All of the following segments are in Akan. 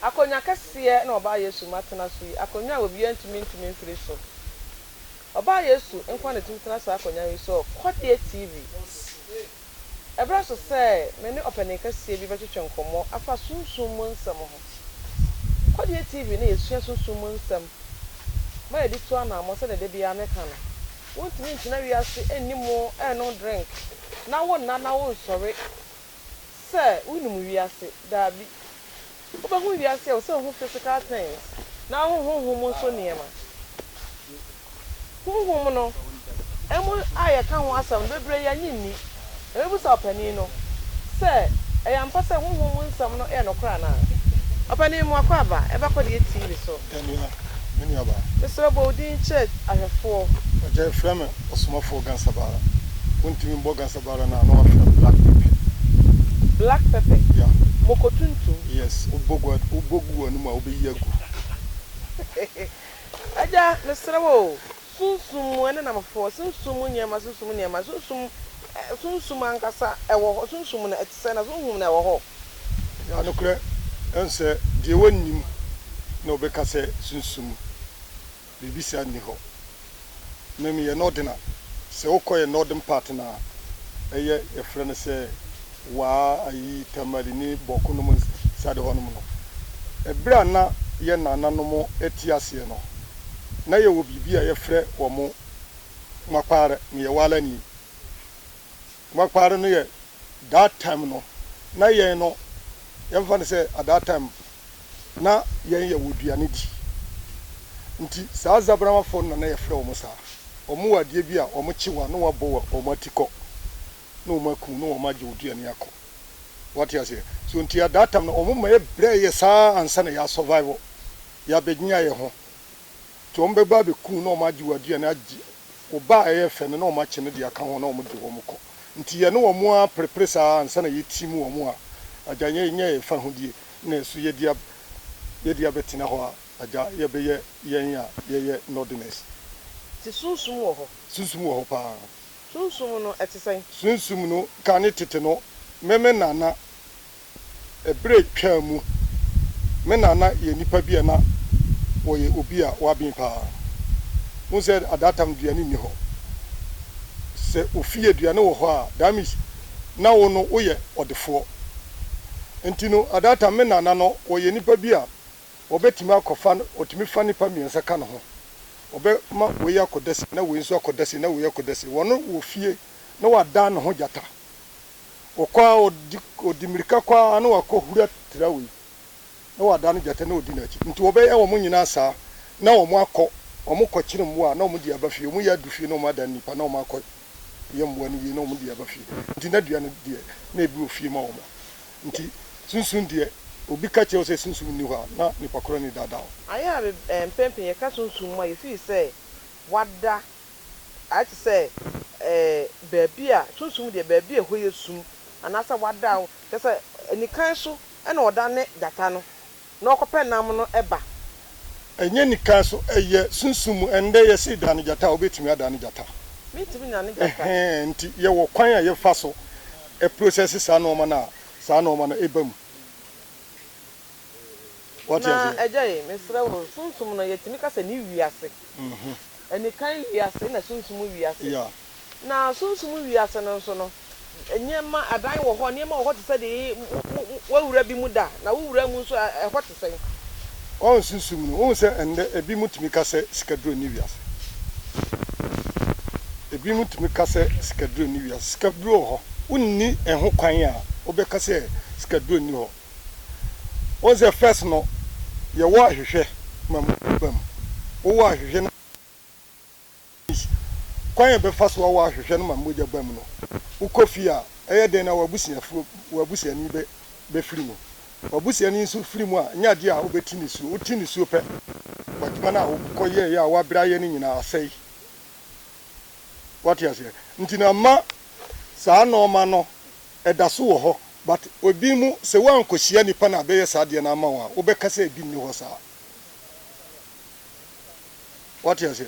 Akonnwa kɛseɛ na Ɔbaa Yesu ma tena so yi, akonnwa a obiara ntumi ntumi mfiri so. Ɔbaa Yesu nko ara na ɛtumi tena saa akonnwa yi so. Kɔdeɛ TV. Ɛberɛ aso sɛ me ne ɔpanin kɛseɛ bi bɛtwetwe nkɔmmɔ afa sunsum mu nsɛm ho. Kɔdeɛ TV na yɛsua sunsum mu nsɛm ma yɛde tu anammɔn sɛdeɛ da biara meka no. Wontumi ntena wiase nni mo nnom drink na wonna na wonsɔre sɛ wonim wiase. Daabi. Wobɛhu wiase a ɛwɔ sɛ wohu physical things na wohu honhom mu nso nneɛma. Honhom no mu a yɛka ho asɛm no, bebree yɛnnye nni. Na mebisa ɔpanin no sɛ, ɛyɛ ampa sɛ honhom mu nsɛm no yɛ nokorɛ anaa? Ɔpanin, mo akwaaba, ɛba kɔdeɛ TV so. Nua, me nuabaa. Mesrɛ bɔ wo din kyerɛ ahwɛfoɔ. Agya yɛfrɛ me Ɔsomafoɔ Gansabara. Wontumi mbɔ Gansabara no a na wafrɛ me Black Pepper. Black Pepper? Yeah. Moko tuntum? Yes, wobɔ gu wobɔ gu w'anum a wobɛyi agu. Agya, mesrɛ wo o, sunsum mu ɛnenamfoɔ, sunsum mu nneɛma, sunsum nneɛma, sunsum, sunsum ankasa ɛwɔ hɔ, sunsum no ɛte sɛn na sunsum no ɛwɔ hɔ? Ya nokorɛ, ɛhu sɛ deɛ wɔnnim na wɔbɛka sɛ sunsum biribi saa nni hɔ. Me meyɛ Northerner, sɛ wokɔ yɛ Northern part no a, ɛyɛ yɛfrɛ no sɛ Waa, ayi, Tamale ne Bawku nom side hɔ nom no, ɛberɛ a na yɛ nananom te aseɛ no, na yɛwɔ biribi a yɛfrɛ wɔn Ngwakpaare, meyɛ Waalani. Ngwakpaare no yɛ that time no, na yɛn no, yɛmfa no sɛ at that time na yɛn yɛwɔ aduane di. Nti saa Zabaramafoɔ no na na yɛfrɛ wɔn saa. Wɔn wɔ adeɛ bi a wɔkye wo a na wɔabɔ wɔn atikɔ na wɔn aku wo na wɔn agye wo duane akɔ. Wate aseɛ? So nti at that time no wɔn ma yɛbrɛɛ yɛ saa ansa na yɛ survive, yɛabɛnya yɛ ho. Nti wɔn bɛba abɛku wo na wɔn agye wo aduane agye wo ba a ɛyɛ fɛ no na wɔn akye no de aka ho na wɔn de wɔn kɔ. Nti yɛne wɔn ara perepere saa ansa na yɛtim wɔn a agya yɛnya yɛn fahodie na ɛso yɛde ab yɛde abɛtena hɔ a agya yɛbɛyɛ yɛn a yɛyɛ Northerners. Nti sunsum wɔ hɔ? Sunsum wɔ hɔ paa. Sunsum no, ɛte sɛn? Sunsum no, kane tete no, me me nana, ɛberɛ atwaa mu, me nana yɛ nipa bi a na ɔyɛ obi a waben paa. Wohu sɛ at that time aduane nni hɔ. Sɛ ofie aduane wɔ hɔ a, that means na wo no woyɛ ɔdefoɔ. Nti no at that time me nana no ɔyɛ nipa bi a Wɔbɛtumi akɔfa no, ɔtumi fa nnipa mmiɛnsa ka ne ho. Ɔbɛma wei akɔda sei, na wei nso akɔda sei, na wei akɔda sei. Wɔno wɔ fie na wadan ne ho gyata. Ɔkɔ ara, ɔdi, ɔdi mmirika kɔ ara na wakɔhura tra wei, na wadane gyata na ɔdi n'akyi. Nti wɔbɛyɛ wɔn nyinaa saa na wɔn akɔ, wɔkɔkyere mmoa a na wɔde aba fie. Wɔyɛ adu fie na wɔadan nnipa na wɔakɔ yɛ mmoa no wie na wɔde aba fie. Nti n'aduane deɛ, na ebi wɔ fie ma wɔn. Nti sunsum deɛ, obi ka kyerɛ wo sɛ sunsum nni hɔ a, na nipa korɔ no redaadaa wo. Ayɛ a mpɛn pii yɛka sunsum mu a, yɛfii sɛ wada, ayɛ te sɛ baabi a, sunsum deɛ baabi a ɛhɔ yɛ sum, anaasɛ wada a, kyerɛ sɛ anikan so na ɔdane gyata no na ɔkɔpɛ nam no ba. Ɛnyɛ anikan so, ɛyɛ sunsum mu. Ɛndɛ yɛse dane gyata a, wobɛtumi adane gyata. Mentumi nnane gyata. Ɛhɛɛ, nti yɛwɔ kwan a yɛfa so process saa nnoɔma no a, saa nnoɔma no ba mu. Wate Na aseɛ? Agya ei, mesrɛ wo, sunsum no, yɛtumi ka sɛ ne wiase, anikan wiase na sunsum wiase. Na sunsum wiase no nso no, nneɛma, adan wɔ hɔ, nneɛma wɔ hɔ te sɛ deɛ woawura bi mu da, na wo wura mu nso a, ɛhɔ te sɛn? Woahu sunsum no? Wohu sɛ ɛnnɛ ebinom tumi ka sɛ sikaduro nni wiase. Ebinom tumi ka sɛ sikaduro nni wiase. Sikaduro wɔ hɔ. Wonni ɛho kwan a wobɛka sɛ sikaduro nni hɔ. Wohu sɛ first no, yɛwɔ ahwehwɛ ma mogya ba mu. Wowɔ ahwehwɛ no kwan a ɛbɛfa so awɔ ahwehwɛ no ma mogya ba mu no, wokɔ fie a, ɛyɛ dɛn na w'abusuafoɔ, w'abusuani bɛ, bɛfiri mu? W'abusuani nso firi mu a, nyɛ adeɛ a wobɛte nisuo. Wote nisuo pɛ, w'adwuma no a wokɔyɛeɛ a woabrɛ ayɛ no nyinaa asɛe. Wate aseɛ? Nti na mma saa nnoɔma no ɛda so wɔ hɔ, but ebi mu sɛ woankɔhyia nipa no a bɛyɛ saa adeɛ no ama wo a, wobɛka sɛ ebi nni hɔ saa. Wate aseɛ?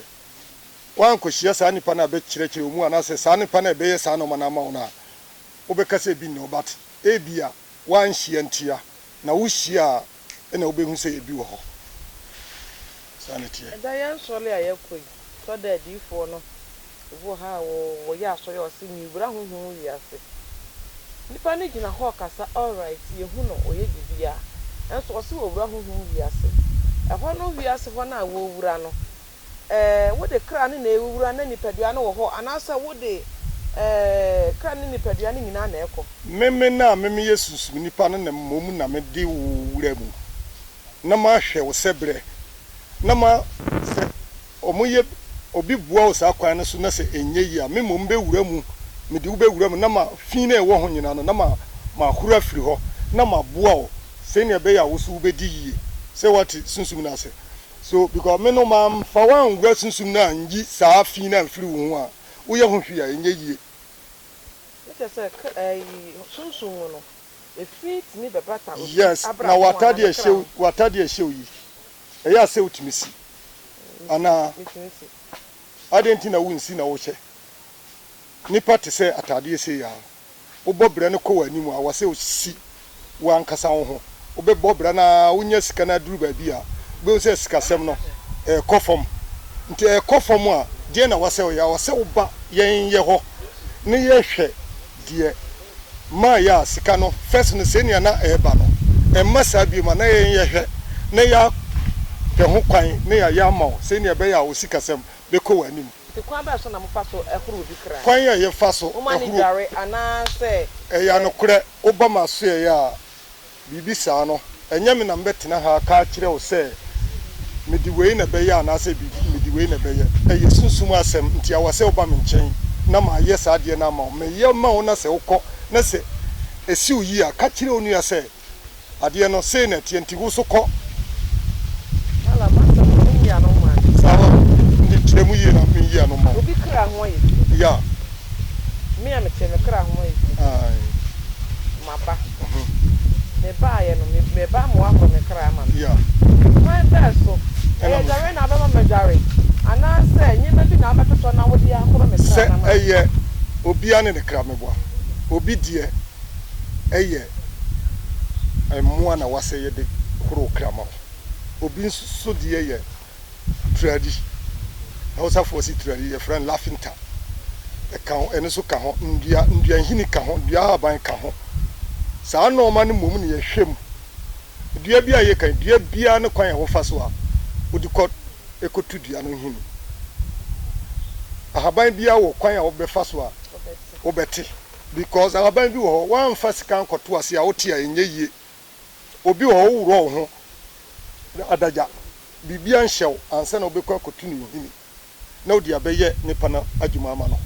Woankɔhyia saa nipa no a bɛkyerɛkyerɛ wo mu anaasɛ saa nipa no a ɛbɛyɛ saa nnoɔma no ama wo no a, wobɛka sɛ ebi nni hɔ, but ebia woanhyia ntia, na wohyia a. na wobɛhu sɛ ebi wɔ hɔ. Saa na ɛteɛ. Ɛda yɛn nsɔre a yɛkɔ yi, tɔ da adiyifoɔ no, ebi wɔ ha a wɔyɛ asɔre a wɔse mewura honhom mu wiase. Nipa no gyina hɔ rekasa alright, yɛhu no ɔyɛ biribiara, nanso ɔse ɔwura honhom mu wiase. Ɛhɔ no wiase hɔ no a wɔrewura no, Ɛɛ, wode kra no na ɛrewura na nipadua no wɔ hɔ, anaasɛ wode ɛɛ, kra ne nipadua no nyinaa na ɛrekɔ? Meme no a memeyɛ sunsum nipa no na mmom na mede wo wura mu, na mahwɛ wo sɛ berɛ, na ma, sɛ wɔyɛ, obi boa wo saa kwan no so na sɛ ɛnyɛ yie a, me mmom bɛwura mu, mede wo bɛwura mu na ma fi no a ɛwɔ ho nyinaa no, na ma, mahoro afiri hɔ, na maboa wo sɛnea ɛbɛyɛ a wo nso wobɛdi yie. Sɛ woate sunsum no ase? So because me no mamfa wo anwura sunsum no anyi saa fi no amfiri wo ho a, woyɛ ho hwee a ɛnyɛ yie. Ne kyerɛ sɛ k ɛyi sunsum mu no, efi tumi bɛbata obi Yes, na abrabɔ ho anaa w'atade ne a kra ɛhyɛ ho. w'atade a ɛhyɛ wo yi, ɛyɛ a sɛ wotumi si Mesi, anaa? metumi si. Adɛn nti na wonsi na wohyɛ? Nnipa te sɛ atadeɛ sei ara. Wobɔ bra no kɔ w'anim a, wɔsɛ wosi w'ankasa wo ho. Wobɛbɔ bra no ara, wonya sika no aduru baabi a, wobɛhu sɛ sikasɛm no ɛrekɔ fam. Nti ɛrekɔ fam a, deɛn na wɔsɛ woyɛ? Wɔsɛ woba yɛn yɛ hɔ na yɛhwɛ deɛ maayɛ a sika no first no sɛnea na ɛreba no, ɛmma saa bio a, na yɛn yɛhwɛ na yɛapɛ ho kwan na yɛayɛ ama wo sɛnea ɛbɛyɛ a wo sikasɛm bɛkɔ w'anim. Nti kwan bɛn so na mofa so horo obi kra? Kwan a yɛfa so Moma no horo. dware anaasɛ Ɛyɛ ɛ. nokorɛ, woba m'asoɛeɛ a, biribi saa no, ɛnyɛ me na mɛtena ha aka akyerɛ wo sɛ mede wei na ɛbɛyɛ anaasɛ biribi, mede wei na ɛbɛyɛ. Ɛyɛ sunsum asɛm, nti awɔ sɛ woba me nkyɛn na mayɛ saa adeɛ no ama wo. Meyɛ ma wo na sɛ wokɔ na sɛ ɛsi wo yie a, ka kyerɛ wo nua sɛ, Adeɛ no, sei na ɛteɛ, nti wo so kɔ. Mallam, m'asɛm no, wonyi ano mmaa me. Saa ara, nti kyerɛ mu yie na menyi ano mma wo. Obi kra ho ayɛ fi. Yeah. Me a mete, me kra ho ayɛ fi. Aye. Maba. Mebaeɛ no, me, meba ama woahoro me kra ama me. Yeah. Kwan bɛn so? Ɛna Ɛyɛ me. dware na wobɛma madware, anaasɛ nneɛma bi na wobɛtotɔ na wode ahoro me kra Sɛ no ama me? ɛyɛ obiara ne ne kra meboa. Obi deɛ ɛyɛ. mmoa na w'asɛyɛde horow kra ma wo. Obi nso deɛ yɛ turari. Hausafoɔ se turari, yɛfrɛ no lafinta. Ɛka ho, ɛno nso ka ho. Nnua, nnua nhini ka ho, nnua ahaban ka ho. Saa nnoɔma no mmom na yɛhwɛ mu. Dua bi a yɛka yi, dua biara ne kwan a wofa so a wode kɔ kɔtu dua no nhini. Ahaban biara wɔ kwan a wobɛfa so a wobɛte. Because ahaban bi wɔ hɔ woanfa sika ankɔto ase a wote a ɛnyɛ yie. Obi wɔ hɔ woworɔ wo ho adagya, biribiara nhyɛ wo ansa na wobɛkɔ akɔtu ne nhini na wode abɛyɛ nipa no adwuma ama no.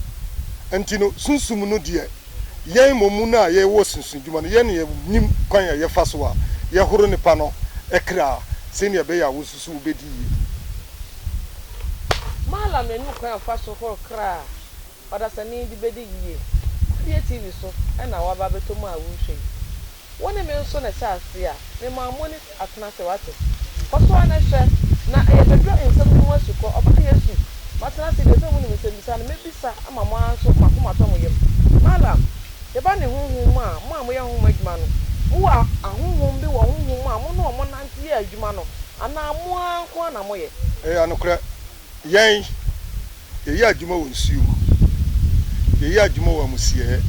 Nti no sunsum no deɛ yɛn mmom no a yɛwɔ sunsum dwuma no yɛn na yɛnim kwan a yɛfa so a yɛhoro nipa no kra sɛnea ɛbɛyɛ a wo nso so wobɛdi yie. Mallam yɛnim kwan a wɔfa so horo kra. Ɔdasani de bedi yiye. Kwadie TV so na waba abɛtɔ mu a worehwɛ yi. Wo ne me nso na ɛhyɛ ase a, mema mo ne atena ase, wate? Kɔ so ara na hwɛ, na ɛyɛ bɛduru nsɛm no mu asukɔ. Ɔbaa Yesu, matena ase deɛ sɛ monim nsɛmbisa no, mɛbisa ama mo ara nso mo akoma atɔ mo yam. Mallam, yɛba ne honhom mu a, mo a moyɛ honhom adwuma no, mowɔ ahonhom bi wɔ honhom mu a mo ne wɔn nante yɛ adwuma no, anaa mo ara nko ara na moyɛ? Ɛyɛ nokorɛ, yɛn, Yɛyɛ adwuma wɔ nsuo mu. Yɛyɛ adwuma wɔ amusieɛ.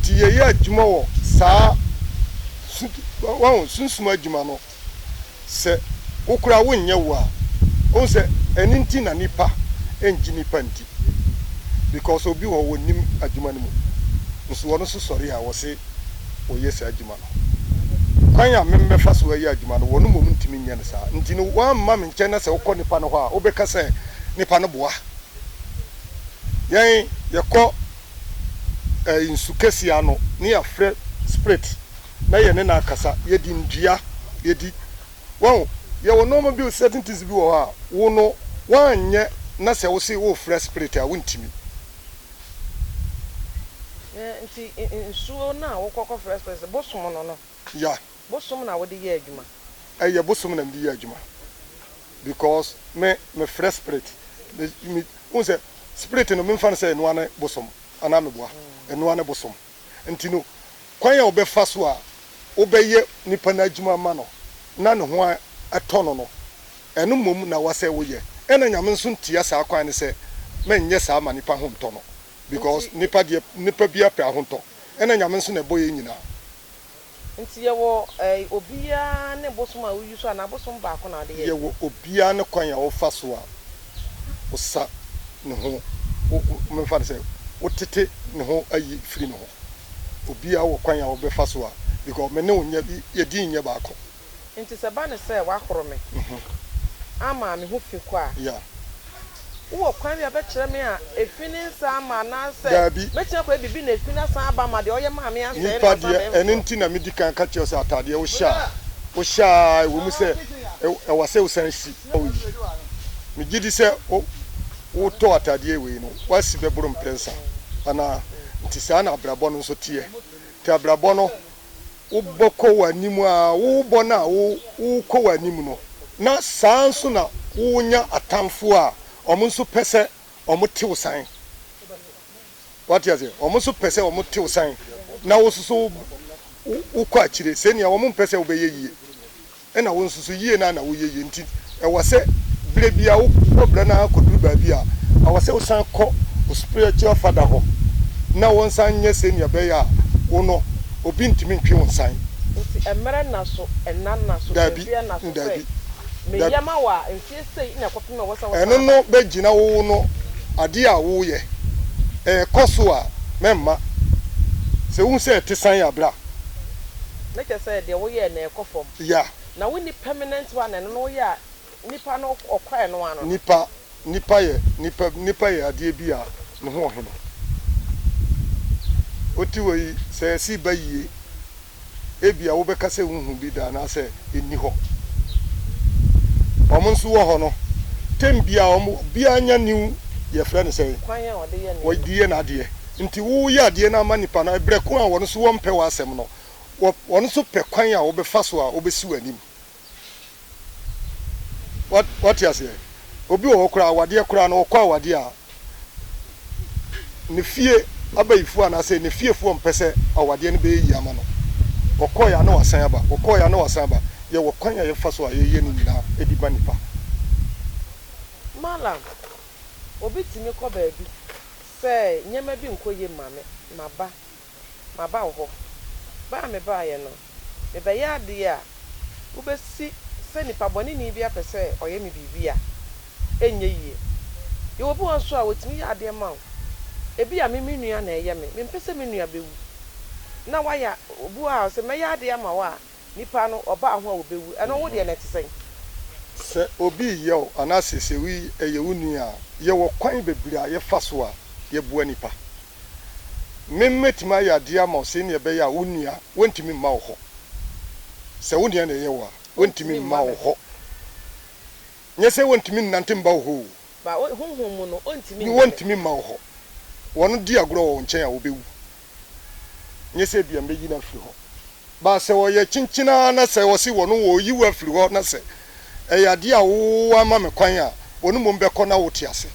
Nti yɛyɛ adwuma wɔ saa su wahu sunsum adwuma no sɛ wo koraa wonyɛ wo a wohu sɛ ɛno nti na nipa ngye nipa ndi because obi wɔ hɔ wɔnnim adwuma no mu nso wɔn nso sɔre a wɔse wɔyɛ saa adwuma no. Kwan a me mɛfa so ayɛ adwuma no wɔn mmom ntumi nyɛ no saa nti no woamma me nkyɛn na sɛ wokɔ nipa no hɔ a wobɛka sɛ nipa no boa. Yɛn yɛkɔ ɛɛ nsu kɛseɛ ano ne yɛafrɛ spirit na yɛne no akasa. Yɛdi nnua, yɛdi wahu yɛwɔ nneɛma bi certain things bi wɔ hɔ a wo no woanyɛ na sɛ wose worefrɛ spirit a wontumi. Nti nsuo no a wokɔ kɔfrɛ spirit bosom no no, Yeah. bosom na wode yɛ adwuma? Ɛyɛ bosom na mede yɛ adwuma. Because me me frɛ spirit me me wohu sɛ spirit no memfa no sɛ ɛnoa ne bosom anaa meboa ɛnoa ne bosom nti no kwan a wobɛfa so a wobɛyɛ nipa no adwuma ama no na ne ho atɔ no no, ɛno mmom na wasɛ woyɛ. Ɛna Nyame nso ntia saa kwan no sɛ mɛnyɛ saa ma nipa ho ntɔ no because Nti nipa deɛ nipa biara pɛ ahontɔ. Ɛna Nyame nso na ɛbɔ yɛn nyinaa. Nti yɛwɔ ɛɛ obiara ne bosom a woyi so anaa bosom baako na wode yɛ Yɛwɔ adwuma? obiara ne kwan a ɔfa so a ɔsa ne ho, wo, wo, memfa no sɛ wotete ne ho ayi firi ne ho. Obiara wɔ kwan a ɔbɛfa so a, because me ne wo nyɛ, yɛn din nyɛ baako. Nti sɛ ɛba no sɛ woahoro me ama me ho fi kɔ a, Yeah. wowɔ kwan bi a bɛkyerɛ me a efi no nsan mma anaasɛ Daabi. mɛtumi akɔyɛ biribi na efi no asan aba ma deɛ ɔyɛ maa me asɛe no Nipa asan deɛ, abɛyɛ ɛno foforɔ? nti na medi kan ka kyerɛ wo sɛ ataadeɛ wohyɛ a, wohyɛ ara, ɛwɔ mu sɛ ɛwɔ sɛ wosan si. Woyi. Megye di sɛ wo, wotɔɔ ataadeɛ wei no, woasi bɛboro mprɛnsa anaa? Nti saa na abrabɔ no nso teɛ. Nti abrabɔ no, wobɔ kɔ w'anim ara, wobɔ no a wokɔ w'anim no, na saa ara nso na wonya atamfoɔ a wɔn nso pɛ sɛ wɔte wo san. Wate aseɛ? Wɔn nso pɛ sɛ wɔte wo san, na wo nso so wokɔ akyire. Sɛnea wɔmpɛ sɛ wobɛyɛ yie. Ɛna wo nso so yie no ara na woyɛ yie nti ɛwɔ sɛ berɛ biara wo bɔ bra no ara kɔduru baabi a ɛwɔ sɛ wosan kɔ wo spiritual father hɔ na wɔnsan nyɛ sɛnea ɛbɛyɛ a wo no obi ntumi ntwe wo nsan. Nti mmerɛ nna so, nna nna so, Daabi, mfeɛ nna so sɛ daabi, meyɛ daabi. ma wo a, mfeɛ sei na ɛkɔpem a ɛwɔ sɛ Ɛno wosan ba. no bɛgyina wo no adeɛ a woyɛ ɛrekɔ so a mɛmma. Sɛ wohu sɛ ɛte san a bra. Na kyerɛ sɛ deɛ woyɛɛ no ɛrekɔ fam. Ya. Na wonni permanent one a ɛno no woyɛ a nipa no ɔkɔ ɛno ano no. Nipa, nipa yɛ, nipa, nipa yɛ adeɛ bi a ne ho ɔhene. Wote hɔ yi, sɛ ɛse ba yie, ebia wobɛka sɛ wonhu bi da anaasɛ ɛnni hɔ. Wɔn nso wɔ hɔ no, term biara wɔn, obiara nya new, yɛfrɛ no sɛn? Kwan a ɔde yɛ nneɛma. Wɔde yɛ n'adeɛ. Nti woyɛ adeɛ no ama nipa no, ɛberɛ ko a wɔn nso wɔmpɛ w'asɛm no, Wɔ, wɔn nso pɛ kwan a wɔbɛfa so a wɔbɛsi w'anim. Wa, wate aseɛ? Obi wɔ hɔ koraa, awadeɛ koraa no, ɔkɔ awadeɛ a, ne fie abayifoɔ anaasɛ ne fiefoɔ mpɛ sɛ awadeɛ no bɛyɛ yie ama no. Ɔkɔeɛ a na wasan aba, ɔkɔeɛ a na wasan aba. Yɛwɔ kwan a yɛfa so a yɛyɛ ne nyinaa de ma nnipa. Mallam, obi tumi kɔ baabi sɛ nneɛma bi nkɔ yie mma me, maba maba wo hɔ. Ba a mebaeɛ no, mebɛyɛ adeɛ a wobɛsi sɛ nipa bɔneni bi apɛ sɛ ɔyɛ me biribi a, ɛnyɛ yie. Yɛwɔ obi wɔ hɔ nso a, ɔtumi yɛ adeɛ ma wo. Ebia me me nua na ɛyɛ me, mempɛ sɛ me nua bɛwu. Na wayɛ, obi wɔ hɔ a, ɔsɛ mɛyɛ adeɛ ama wo a, nipa no, ɔbaa ho a ɔbɛwu. Ɛno wo deɛ no ɛte sɛn? Sɛ obi reyɛ wo anaasɛ sɛ ɛyɛ wo nua a, yɛwɔ kwan bebree a yɛfa so a yɛboa nipa. Me mɛtumi ayɛ adeɛ ama wo sɛnea ɛbɛyɛ a wo nua wɔntumi mma wo hɔ. Sɛ wo nua na ɛyɛ wo a, wɔntumi mma wo hɔ. Nyɛ sɛ wɔntumi nnante mma wo hɔ o. Ba honhom mu no, ɔntumi nyɛ me. Wɔntumi mma wo hɔ. Wɔn di agorɔ wɔ wo nkyɛn a, wɔbɛwu. Nyɛ sɛ ebia mɛyi no afiri hɔ. But sɛ ɔyɛ kyenkyen ara na sɛ ɔse wɔno wɔreyi wo afiri hɔ na sɛ ɛyɛ adeɛ a wo woama me kwan a, wɔno mmom bɛkɔ na wote ase.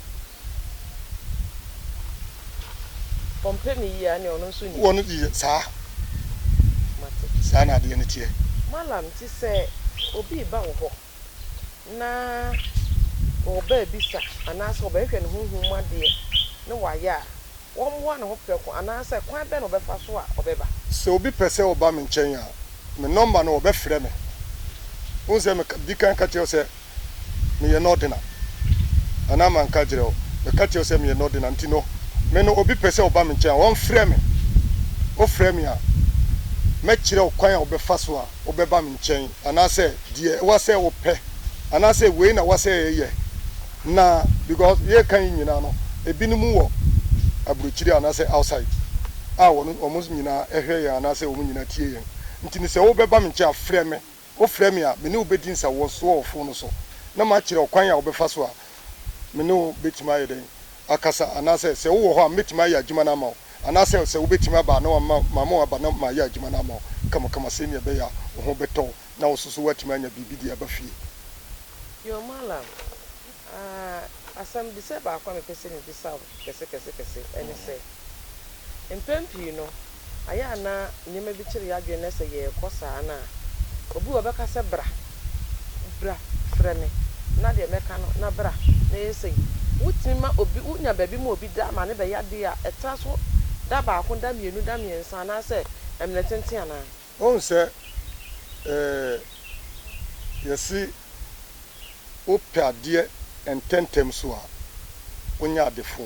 Ɔmpɛ me yie a ɛneɛ ɔno nso nni. Wɔno yɛ saa. Mate. Saa na adeɛ no teɛ. Mallam nti sɛ obi reba wo hɔ na ɔreba abisa anaasɛ ɔbɛhwehwɛ ne honhom mu adeɛ na wayɛ a, Wɔmmoa ne ho prɛko anaasɛ kwan bɛn na ɔbɛfa so a ɔbɛba? Sɛ obi pɛ sɛ ɔba me nkyɛn a, me nɔmba no ɔbɛfrɛ me. Wohu sɛ me di kan ka kyerɛ wo sɛ meyɛ nɔɔdena anaa manka ankyerɛ wo? Meka kyerɛ wo sɛ meyɛ nɔɔdena nti no, me no obi pɛ sɛ ɔba me nkyɛn a, ɔmfrɛ me. Wofrɛ me a, mɛkyerɛ wo kwan a wobɛfa so a wobɛba me nkyɛn anaasɛ deɛ ɛwɔ sɛ wopɛ anaasɛ wei na ɛwɔ sɛ yɛyɛ. Na because yɛreka yi nyinaa no ebinom wɔ abrokyire anaasɛ outside a wɔn wɔn nyinaa hwɛ yɛn anaasɛ wɔn nyinaa tie yɛn nti no sɛ wobɛba me nkyɛn a frɛ me, wofrɛ me a me ne wo bɛdi nsawɔsoɔ wɔ phone no so na makyerɛ wo kwan a wobɛfa so a me ne wo bɛtumi ayɛ dɛn akasa anaasɛ sɛ wowɔ hɔ a mɛtumi ayɛ adwuma no ama wo anaasɛ sɛ wobɛtumi aba a na wama mama wo aba na mayɛ adwuma no ama wo kamakama sɛnea ɛbɛyɛ a wo ho bɛtɔ wo na wo nso so woatumi anya biribi de aba fie. Yo Mallam, ah, asɛmbisa baako a mepɛ sɛ mibisa wo kɛse kɛse kɛse ne sɛ, mpɛn pii no, ayɛ a na nneɛma bi kyere yɛn adwene na sɛ yɛrekɔ saa no a, obi wɔ hɔ a ɔbɛka sɛ bra. Bra, frɛ me, na deɛ mɛka no, na bra, na yɛ sei. Wotumi ma obi, wonya baabi ma obi da ma no bɛyɛ adeɛ a, ɛtra so da baako, da mmienu, da mmiɛnsa, anaasɛ mmerɛ tenten anaa? Woahu sɛ, ɛɛ, yɛse wopɛ adeɛ ntɛntɛm so a, wonya adefo.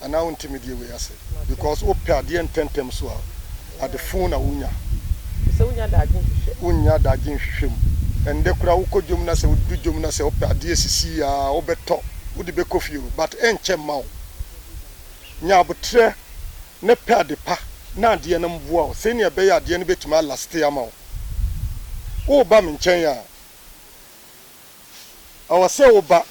Anaa wonte me deɛ wei ase? Because wopɛ adeɛ ntɛntɛm so a, adefo na wonya. Sɛ wonya daagye nhwehwɛ. Wonnya daagye nhwehwɛ mu. Ɛndɛ koraa wokɔ dwom na sɛ wodu dwom na sɛ wopɛ adeɛ sisi a, wobɛtɔ, wode bɛkɔ fie o, but ɛnkyɛ mma wo. Nya aboterɛ na pɛ ade pa na adeɛ no mboa wo sɛnea ɛbɛyɛ a adeɛ no bɛtumi alaste ama wo. Woreba me nkyɛn a, ɛwɔ sɛ woba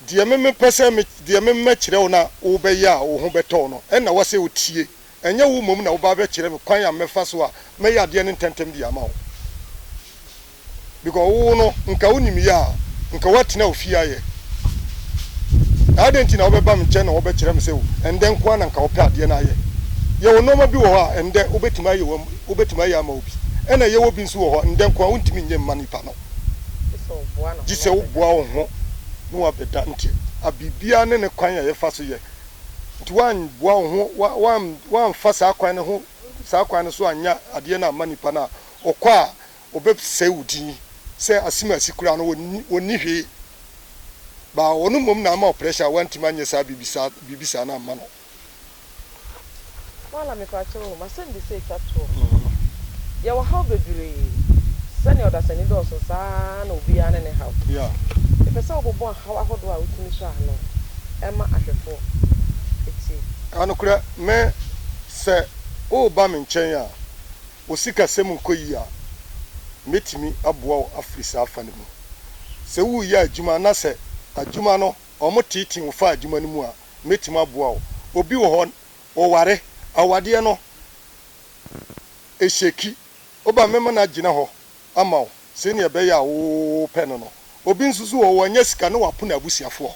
deɛ me mepɛ sɛ me, deɛ me mɛkyerɛ wo na wobɛyɛ a wo ho bɛtɔ wo no, ɛnna ɛwɔ sɛ wotie. Ɛnyɛ wo mmom na woba abɛkyerɛ me kwan a mɛfa so a mɛyɛ adeɛ no ntɛmntɛm de ama wo. Because wo no, nka wonim yɛ a, nka woatena wo fie ayɛ. Na adɛn nti na wobɛba me nkyɛn na wobɛkyerɛ me sɛ o, ɛndɛ nko ara na nka wopɛ adeɛ no ayɛ? Yɛwɔ nneɛma bi wɔ hɔ a ɛndɛ wobɛtumi ayɛ wɔ, wobɛtumi ayɛ ama obi, ɛna yɛwɔ bi nso wɔ hɔ a ndɛ nko ara wontumi nyɛ mma nipa no. Gye sɛ woboa wo ho na woabɛda. Nti a biribiara ne ne kwan a yɛfa so yɛ. Nti woanboa wo ho, woamfa saa kwan no ho, saa kwan no so anyɛ adeɛ no amma nipa no a, ɔkɔ a, ɔbɛsɛe wo din sɛ asimasi koraa no ɔnni hwee. But ɔno mmom na ama wo pressure a woantumi anyɛ saa biribi saa biribi saa no amma no. Wala mepakyɛw o, m'asɛmbisa etwa toɔ. Yɛwɔ haw bebree, sɛnea ɔdasani dɔɔso no saa ara na obiara ne ne haw. Mepɛ sɛ wobobɔ haw ahodoɔ a wotumi sɔ ano ma ahwɛfoɔ tie. Nokorɛ, me, sɛ woreba me nkyɛn a, wo sikasɛm nkɔ yie a, mɛtumi aboa wo afiri saa fa no mu. Sɛ woreyɛ adwuma na sɛ adwuma no wɔteetee wo fa adwuma no mu a, mɛtumi aboa wo. Obi wɔ hɔ, ɔware, awadeɛ no ɛhyɛki, woba a mɛma no agyina hɔ ama wo sɛdeɛ ɛbɛyɛ a wopɛ no no. Obi nso so wɔ hɔ, wanya sika na wapo n'abusuafoɔ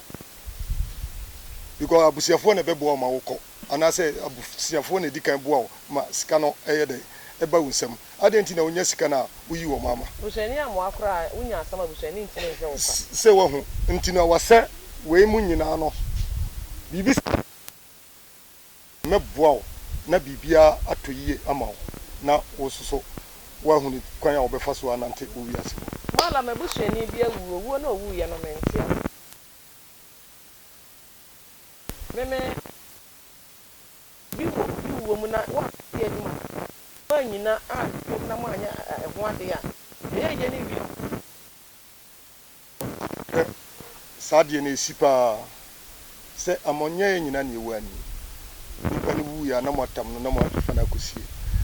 because abusuafoɔ na ɛbɛboa wo ma wokɔ. Anaasɛ abusuafoɔ na ɛdi kan boa wo ma sika no yɛ dɛn? Ɛba wo nsam. Adɛn nti na wonya sika no a woyi wɔn ama? Busuani ammoa koraa a, wonya asɛm a busuani ntumi nhwɛ wo kwa. Sɛ woahu nti no, ɛwɔ sɛ wei mu nyinaa no, biribi saa mɛboa wo na biribiara atɔ yie ama wo, na wo nso so woahunu kwan a wobɛfa so anante wɔ wiase mu. Mala, m'abusuani bi awu, owuo no a owuiɛ no, mente ase. Me me bi wɔ obi wuo mu na woante anim a, moannyina anhwɛ mu na moanyɛ ɛho adeɛ a, ɛyɛ yɛ ne wie. Hwɛ, saa adeɛ no ɛsi paa sɛ amɔnyɛeɛ nyina na ɛwɔ ani. Nipa no wuiɛ a na moatam no na moafa no akɔsie.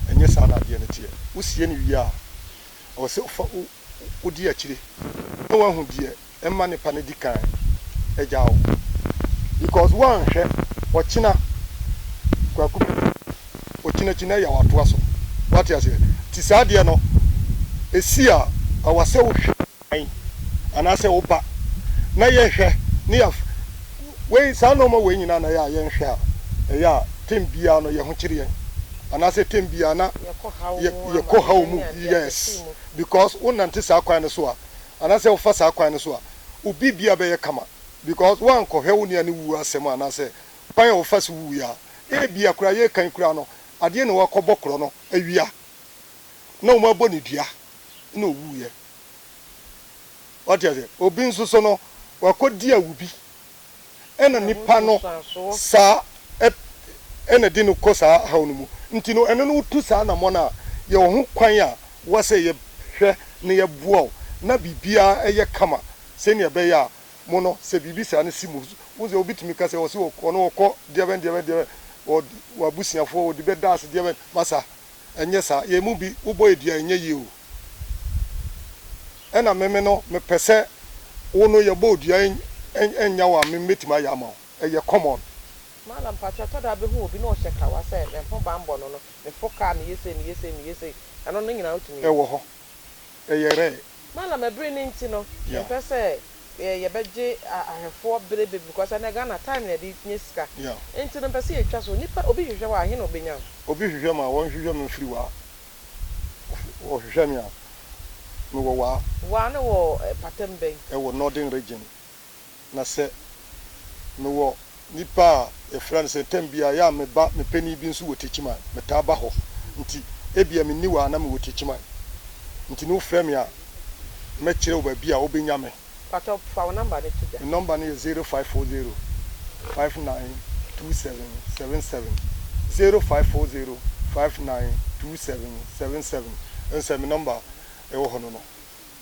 Ɛnyɛ saa na adeɛ no teɛ. Wosie no wie a, ɛwɔ sɛ wofa wodi akyire na woahu deɛ ɛma nipa no di kan gyaa wo because woanhwɛ ɔkyena kwaku bɛdi ɔkyena akyi na yaw atoa so wate aseɛ nti saa adeɛ no ɛsi a ɛwɔ sɛ wohwɛ kwan anaasɛ woba na yɛhwɛ ne yɛ wei saa nnoɔma wei nyinaa na ɛyɛ a yɛnhwɛ a ɛyɛ a tem biara no yɛ ho kyere yɛn anaasɛ tem biara na yɛkɔ haw mu yes because wonante saa kwan no so a anaasɛ wofa saa kwan no so a, wo biribiara bɛyɛ kama because woankɔhwɛ wo nua no wuo asɛm anaasɛ kwan a ɔfa so wuiɛ a, ebia koraa yɛreka yi koraa no, adeɛ na wakɔbɔ korɔ no awia na wɔabɔ no dua na ɔwuiɛ. Wate aseɛ? Obi nso so no, wakɔdi awu bi ɛna nipa no saa ɛna ɛde no kɔ saa haw no mu. Nti no ɛno no wotu saa anamɔn a, yɛwɔ ho kwan a wɔ sɛ yɛhwɛ na yɛboa wo na biribiara ɛyɛ kama sɛnea ɛbɛyɛ a mo no sɛ biribi saa no si mo wohu sɛ obi tumi ka sɛ ɔse ɔno ɔkɔ deɛbɛn deɛbɛn deɛbɛn wɔ w'abusuafoɔ wɔde bɛda ase deɛbɛn masa ɛnyɛ saa yɛn mu bi wobɔ yɛ dua ɛnyɛ yie o. Ɛna meme no mepɛ sɛ wo no yɛbɔ wo dua ɛnnya wo a me mɛtumi ayɛ ama wo ɛyɛ common. Mallam mpakyɛw ɛtɔ da a bɛhu obi na ɔhyɛ kawa sɛ me ho banbɔ no no me fo car meyɛ sei meyɛ sei meyɛ sei ɛno no nyinaa wotumi yɛ. Ɛwɔ hɔ ɛyɛ rare. Mallam ɛbere no nti no mempɛ sɛ yɛbɛgye ahwɛfoɔ bere bebree because ɛnɛ Ghana time na yɛde nya sika nti no mpɛ sɛ yɛtwa so nipa obi hwehwɛ wo a ɛhe na ɔbɛnya wo. Obi hwehwɛ me a wɔnhwehwɛ me mfiri wɔ a. Wɔhwehwɛ me a. Mewɔ Waa. Waa no wɔ patam bɛn? Ɛwɔ Northern Region. Na sɛ mewɔ nipa a yɛfrɛ no sɛ tɛm biara yɛ a meba me panin bi nso wɔ Techiman, metaa ba hɔ. Nti ebia menni Waa na mewɔ Techiman. Nti no wofrɛ me a, mɛkyerɛ wo baabi a wobɛnya me. Pakyɛw fa wo number no to dwa. Me number no yɛ 0540 59 27 77, 0540 59 27 77, ɛnsɛ me number a ɛwɔ hɔ no no.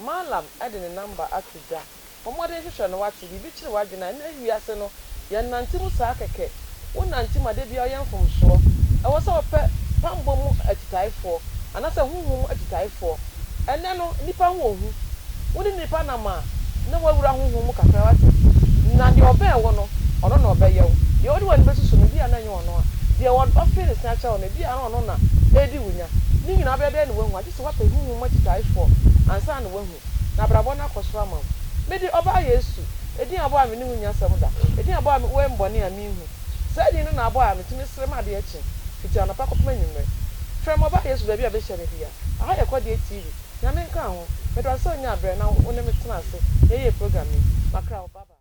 Mallam de ne number ato dwa. Bɔ mmɔden hwehwɛ no wate, biribi kyere w'adwene a, ɛnnɛ wiase no yɛnnante mu saa kɛkɛ, wo nante mu a da biara woyɛ mfomsoɔ, ɛwɔ sɛ wopɛ pammɔ mu akyitaefoɔ anaasɛ honhom mu akyitaefoɔ, ɛnnɛ no nnipa ho ohu, wo ne nnipa nam a na woawura honhom mu kakra wate, na deɛ ɔbɛn wo no ɔno na ɔbɛyɛ wo, deɛ wode w'ani bɛsusu no ebia na ɛnyɛ ɔno a, deɛ ɔfe ne se akyerɛ wo no ebia na ɔno na ɛredi wo nya, ne nyinaa wobɛyɛ dɛn na woahu, agye sɛ woapɛ honhom mu akyitaefoɔ ansa na woahu. Na abrabɔ no akɔ soro ama wo. Mede Ɔbaa Yesu, edin a ɔbɔ a me ne wo nni asɛm da, edin a ɔbɔ a me bɔne a minhu. Saa din no na abɔ a metumi srɛ ma adeɛ kye, fiti anɔpa kɔpem anwummerɛ. Frɛ me Ɔbaa Yesu baabi a bɛhyia me bia. Aha yɛ Kɔdeɛ TV. Nyame nka ho. Medɔ sɛ wonyaa berɛ na wo ne me tena ase na yɛyɛɛ program yi. Makra wo. Bye bye.